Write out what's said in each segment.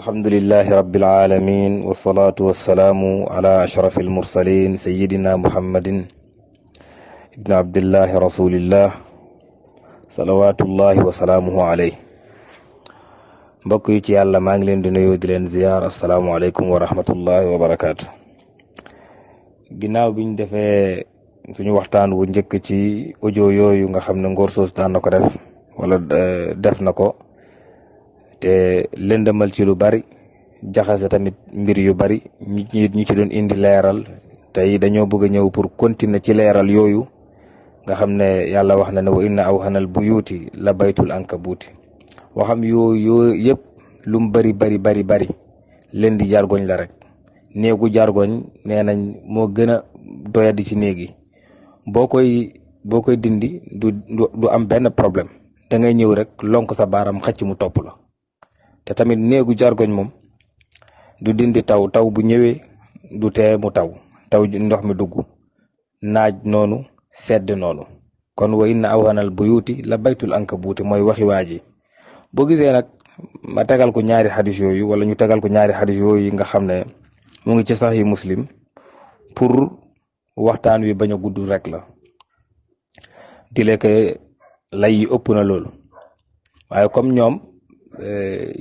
alhamdulillahi rabbil alamin wassalatu wassalaamu ala ashrafil mursalin sayyidina muhammadin ibn abdillahi rasulillah salawatullahi wa salaamuhu alayhi. mbokk yi ci yàlla maa ngi leen di nuyu di leen ziyaar assalaamu aleykum wa rahmatullahi wa barakaatu. ginnaaw biñ defee suñu waxtaan wu njëkk ci audio yooyu nga xam ne Ngor Soos daan na ko def wala def na ko te lëndëmal ci lu bari, jaxase tamit mbir yu bari ñi ci doon indi leeral. tey dañoo bëgg a ñëw pour continuer ci leeral yooyu nga xam ne yàlla wax na ne wa inna awhanal buyuti la baytul ankabuuti. waxam yooyu yëpp lu mu bari leen di jargoñ la rek. néegu jargoñ nee nañ moo gën a doyadi ci néeg yi. boo koy dindi du am benn problème, da ngay ñëw rek lonk sa baaram xëcc mu topp la. te tamit néegu jargoñ moom du dindi taw bu ñëwee du tee mu taw ndox mi dugg, naaj noonu, sedd noonu. kon wa inna awhanal buyuti la baytul ankabuuti mooy waxi waa ji. boo gisee nag ma tegal ko ñaari xadis yooyu wala ñu tegal ko ñaari xadis yooyu nga xam ne mu ngi ci Sahih Muslim pour waxtaan wi bañ a gudd rek la. di lekk lay yi ëpp na loolu, waaye comme ñoom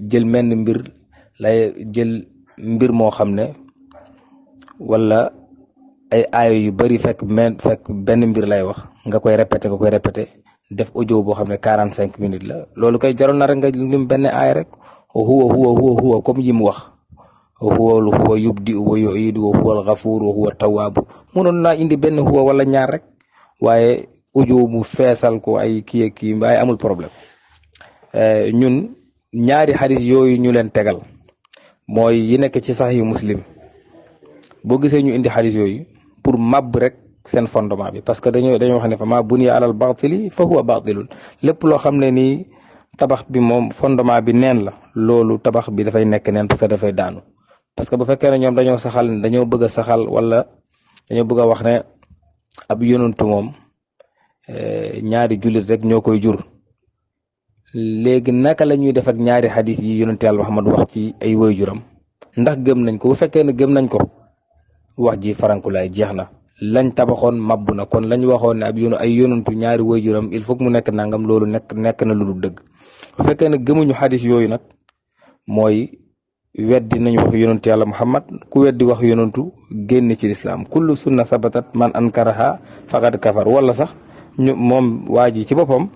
jël menn jël mbir moo xam ne wala ay aayo yu bari fekk benn mbir lay wax nga koy répété def audio boo xam ne 45 minutes la. loolu koy jaroon na rek nga lim benn aay rek huwa comme yi mu wax huwa yubdi wa yu'idu wa huwa al-ghafur wa huwa tawwaabu. mënoon naa indi benn huwa wala ñaar rek, waaye audio mu feesal ko ay kii waaye amul problème. ñun ñaari xadis yooyu ñu leen tegal mooy yi nekk ci Sahih Muslim. boo gisee ñu indi xadis yooyu pour màbb rek seen fondement bi, parce que dañoo wax ne fa ma buniya alal baatili fa huwa baatilun. lépp loo xam ne nii tabax bi moom fondement bi neen la, loolu tabax bi dafay nekk neen parce que dafay daanu. parce que bu fekkee ne ñoom dañoo bëgg a saxal wala dañoo bëgg a wax ne ab yonantu moom ñaari jullit rek ñoo koy jur. léegi naka la ñuy def ak ñaari xadis yi yonent Yàlla Muhammad wax ci ay waajuram? ndax gëm nañ ko? bu fekkee ne gëm nañ ko, wax ji farankulaay jeex na. lañ tabaxoon mabbu na. kon lañ waxoon ne ay yonantu ñaari waajuram il faut mu nekk nangam, loolu nekk na lu dul dëgg. bu fekkee ne gëmuñu xadis yooyu nag mooy weddi nañ wax yonent Yàlla Muhammad. ku weddi wax yonantu génn ci lislaam. kullu sunna sabatat man ankaraha faqad kafar. wala sax moom waa ji ci boppam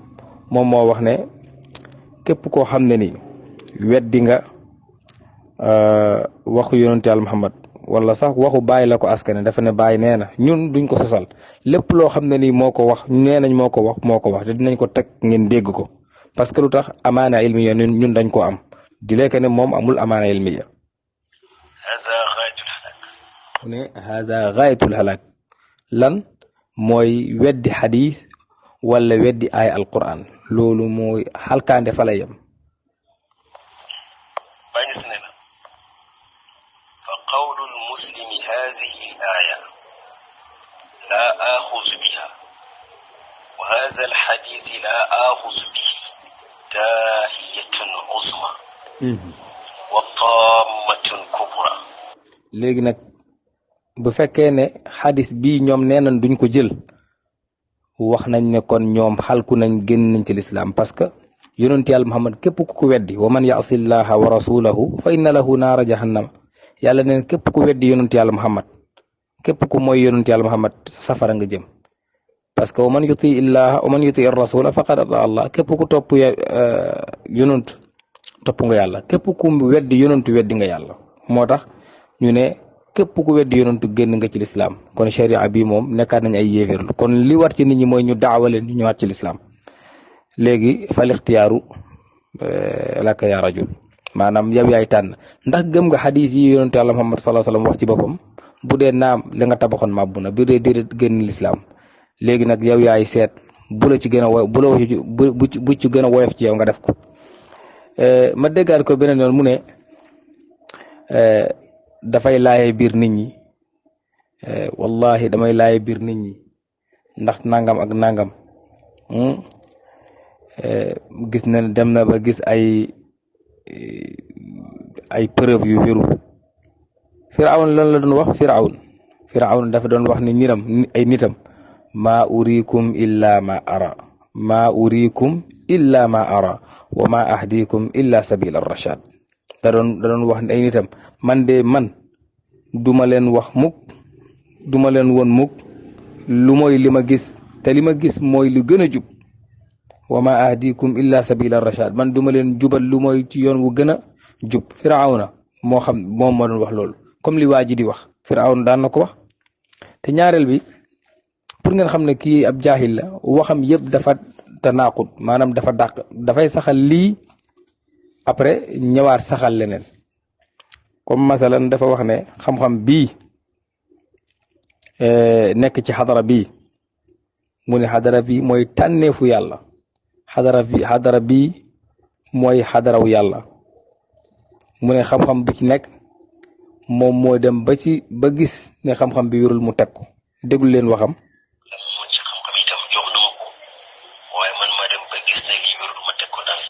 moom moo wax ne képp koo xam ne ni weddi nga waxu yonent Yàlla Muhammad wala sax waxu bàyyi la ko askane, dafa ne bàyyi nee na ñun duñ ko sosal. lépp loo xam ne nii moo ko wax nee nañ moo ko wax te dinañ ko teg ngeen dégg ko. parce que lu tax amaana ilmiya ñun dañ ko am. di lekk ne moom amul amaana ilmiya. haza gaayatul halak. lan mooy weddi xadis wala weddi ay alquran. loolu mooy xalkaande fa la yem. fa qawlul muslimi haadihi al-aaya laa aaxuzu biha wa haadha al-hadiis laa aaxuzu bihi daahiyatun uzma wa taammatun kubra. léegi nag bu fekkee ne xadis bii ñoom nee nañ duñ ko jël, wax nañ ne kon ñoom xalku nañ génn nañ ci lislaam. parce que yonent Yàlla Muhammad képp ku ko weddi, wa man ya'si llaha wa rasulahu fa inna lahu naara jahannama. yàlla neen képp ku weddi yonent Yàlla Muhammad, képp ku mooy yonent Yàlla Muhammad safara nga jëm. parce que wa man yuti illaha wa man yuti rasula faqad ata allah. képp ku topp yonent topp nga yàlla. képp ku weddi yonent weddi nga yàlla. moo tax ñu ne képp ku weddi yonantu génn nga ci lislaam. kon sharia bi moom nekkaat nañ ay yéeféerlu. kon li war ci nit ñi mooy ñu daawaleen ñu ñëwaat ci lislaam. léegi fal ixtiyaaru laka ya rajul, maanaam yow yaay tànn ndax gëm nga xadis yi yonent Yàlla Muhammad sallallahu alayhi wasallam wax ci boppam. bu dee naam li nga tabaxoon màbbu na, bu dee déedéet génn lislaam. léegi nag yow yaay seet bu la ci gën a bu ci gën a woyof ci yow nga def ko. ma déggaat ko beneen yoon mu ne dafay laaye biir nit ñi. wallahi damay laaye biir nit ñi ndax nangam ak nangam. gis na dem na ba gis ay ay preuve yu wérul. Firawun lan la doon wax Firawun dafa doon wax ni ay nitam maa urikum illa ma ara wa ma ahdikum illa sabila rashad. da doon wax ni ay nitam man duma leen wax mukk duma leen won mukk lu mooy li ma gis te li ma gis mooy lu gën a jub wa ma ahdikum illa sabila rashad man duma leen jubal lu mooy ci yoon wu gën a jub. Firawna moo xam moom moo doon wax loolu comme li waa ji di wax Firawna daan na ko wax. te ñaareel bi pour ngeen xam ne kii ab jaahil la waxam yëpp dafa tanaaqud maanaam dafa dàq dafay saxal lii après ñëwaat saxal leneen. comme masalan dafa wax ne xam-xam bii nekk ci xadara bii mu ne xadara bii mooy tànneefu yàlla xadara bii mooy xadaraw yàlla mu ne xam-xam bi ci nekk moom moo dem ba gis ne xam-xam bi wérul mu teg ko. déglu leen waxam. lan moo ci xam-xam itam jox na ma ko waaye man maa dem ba gis ne lii wérul ma teg ko ndànk.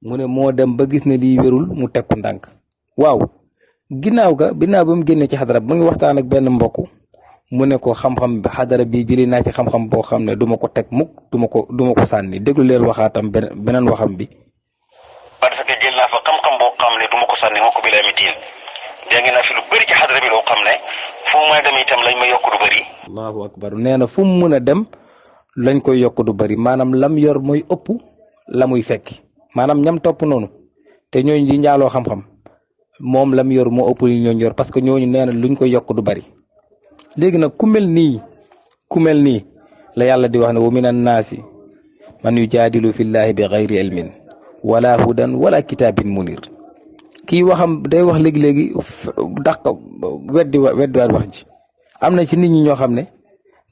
mu ne moo dem ba gis ne lii wérul mu teg ko ndànk. waaw ginnaaw ba mu génnee ci xadara ba ngi waxtaan ak benn mbokk mu ne ko xam-xam bi xadara bii jëlee naa ci xam-xam boo xam ne duma ko teg mukk duma ko sànni. déglu leen waxaatam beneen waxam bi. parce que jël naa fa xam-xam boo xam ne duma ko sànni moo ko bi laa mi diin jàngi naa fi lu bëri ci xadara bi loo xam ne fu mu mën a dem itam lañ ma yokk du bëri. allahu akbar nee na fu mu mën a dem lañ koy yokk du bëri maanaam lam yor mooy ëpp la muy fekki maanaam ñam topp noonu te ñooñu di njaaloo xam-xam moom lam yor moo ëpp li ñooñu yor parce que ñooñu nee na luñ koy yokk du bëri. léegi nag ku mel nii la yàlla di wax ne wa minan naasi man yujaadilu fillahi bi gayri ilmin wala hudan wala kitaabin munir. kii waxam day wax léegi-léegi dàq weddiwaat wax ji. am na ci nit ñi ñoo xam ne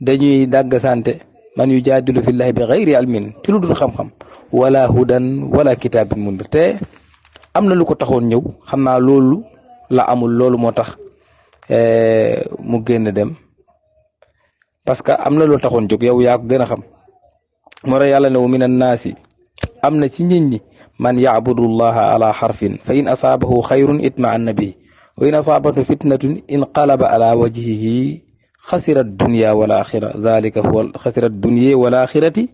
dañuy dàgg sante man yujaadilu fillahi bi gayri ilmin ci lu dul xam-xam wala hudan wala kitaabin munir te am na lu ko taxoon ñëw xam naa loolu la amul loolu moo tax mu génn dem parce que am na loo taxoon jóg yow yaa ko gën a xam. moo tax yàlla ne wa minan naasi am na ci nit ñi man yacbudu llaha ala xarfin fa in asaabahu xayrun itma'anna bihi wa in asaabathu fitnatun inqalaba ala wajhihi xasira dunya wal axira zalika huwa xasira dunya wal axirati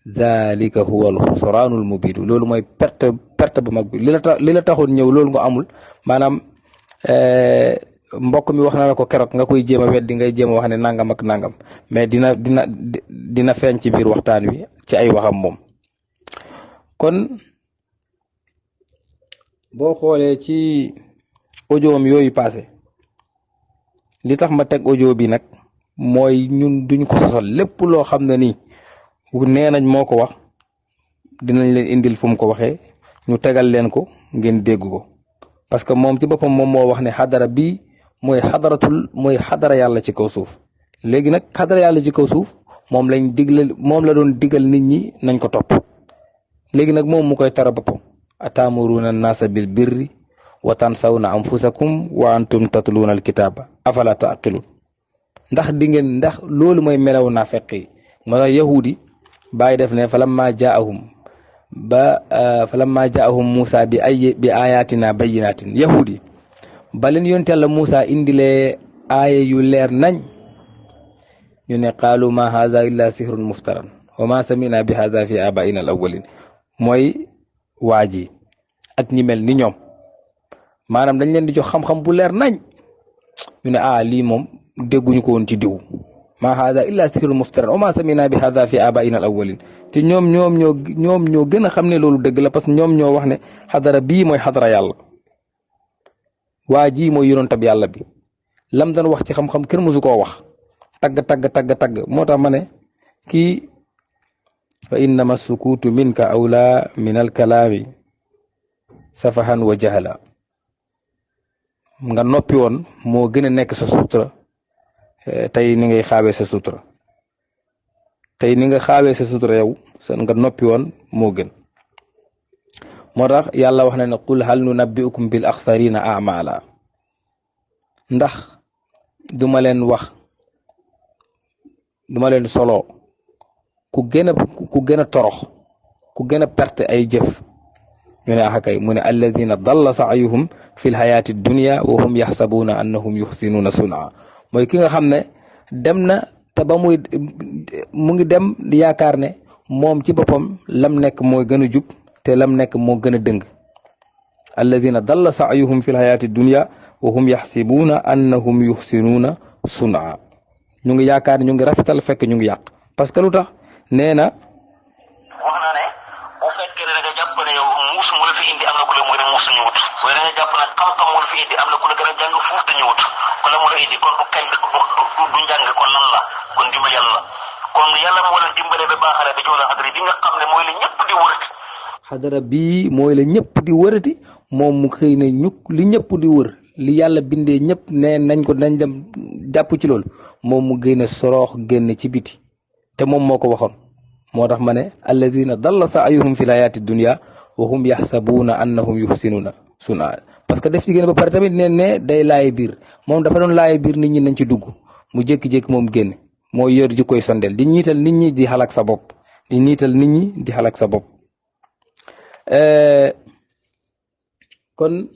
zalika huwa alxusraanul mubiin. loolu mooy perte bu mag bi li la taxoon ñëw loolu nga amul maanaam mbokk mi wax na la ko keroog nga koy jéem a weddi ngay jéem a wax ne nangam ak nangam mais dina feeñ ci biir waxtaan wi ci ay waxam moom. kon boo xoolee ci audioom yooyu passé li tax ma teg audio bi nag mooy ñun duñ ko sosal lépp loo xam ne nii nee nañ moo ko wax dinañ leen indil fu mu ko waxee ñu tegal leen ko ngeen dégg ko parce que moom ci boppam moom moo wax ne xadara bii mooy xadara yàlla ci kaw suuf. léegi nag xadara yàlla ci kaw suuf moom la doon digal nit ñi nañ ko topp. léegi nag moom mu koy tara boppam ataamuruna naasa bil birri wa tansawna anfusakum wa antum tatluuna alkitaaba afala taqilun. ndax loolu mooy melaw naafeq yi moo tax yahudi bàyyi def ne falamma jaahum Muusa bi ayatina bayyinatin yahudi ba leen yonent Yàlla Muusa indilee aaya yu leer nañ ñu ne qaalu ma haza illa sihrun muftaran wa ma samina bi haza fi abaina al awwalin. mooy waa ji ak ñi mel ni ñoom maanaam dañ leen di jox xam-xam bu leer nañ ñu ne lii moom dégguñu ko woon ci diw ma hada illa sihrun muftaran wa ma samina bi hada fi abaina al awwalin. te ñoom ñoo gën a xam ne loolu dëgg la parce que ñoom ñoo wax ne xadara bii mooy xadara yàlla waa ji mooy yonentab yàlla bi lam doon wax ci xam-xam kenn mësu koo wax tagg moo tax ma ne kii fa innama sukuutu minka awla min alkalaami safahan wa jahala. nga noppi woon moo gën a nekk sa sutura tey ni ngay xaawee sa sutura yow nga noppi woon moo gën. moo tax yàlla wax na ne qul hal nunabbi'ukum bil axsarina a'mala ndax duma leen solo ku gën a torox ku gën a perte ay jëf ñu ne axakay mu ne alladina dalla saayuhum fi lxayaati dunia wa hum yaxsabuuna annahum yuxsinuuna sunaa mooy ki nga xam ne dem na te ba mu ngi dem di yaakaar ne moom ci boppam lam nekk mooy gën a jub te lam nekk moo gën a dëng alladina dalla saayuhum fi lxayaati dunia wa hum yaxsibuuna annahum yuxsinuuna sunaa ñu ngi yaakaar ñu ngi rafetal fekk ñu ngi yàq parce que lu tax nee na wax naa ne bu fekkee ne da nga jàpp ne yow muus mu la fi indi am na ku la mu gën a muus ñu wut waaye da nga jàpp ne xam-xam mu la fi indi am na ku la gën a jàng fuuf te ñu wut ku la mu la indi kon du kañ du njàng kon lan la kon dimbal yàlla kon yàlla moo la dimbale ba baaxale ba jox la xadara bi nga xam ne mooy la ñëpp di wërati xadara bii mooy la ñëpp di wërati moom mu xëy na ñukk li ñëpp di wër li yàlla bindee ñëpp ne nañ ko nañ dem jàpp ci loolu moom mu génne soroox génn ci biti te moom moo ko waxoon moo tax ma ne alladina dalla saayuhum fi layaati dunia wa hum yaxsabuuna annahum yuxsinuuna sunaa parce que def ci génn ba pare tamit ne day laaye biir moom dafa doon laaye biir nit ñi nañ ci dugg mu jékki-jékki moom génn moo yor ji koy sondeel di ñiital nit ñi di xalak sa bopp di niital nit ñi di xalak sa bopp kon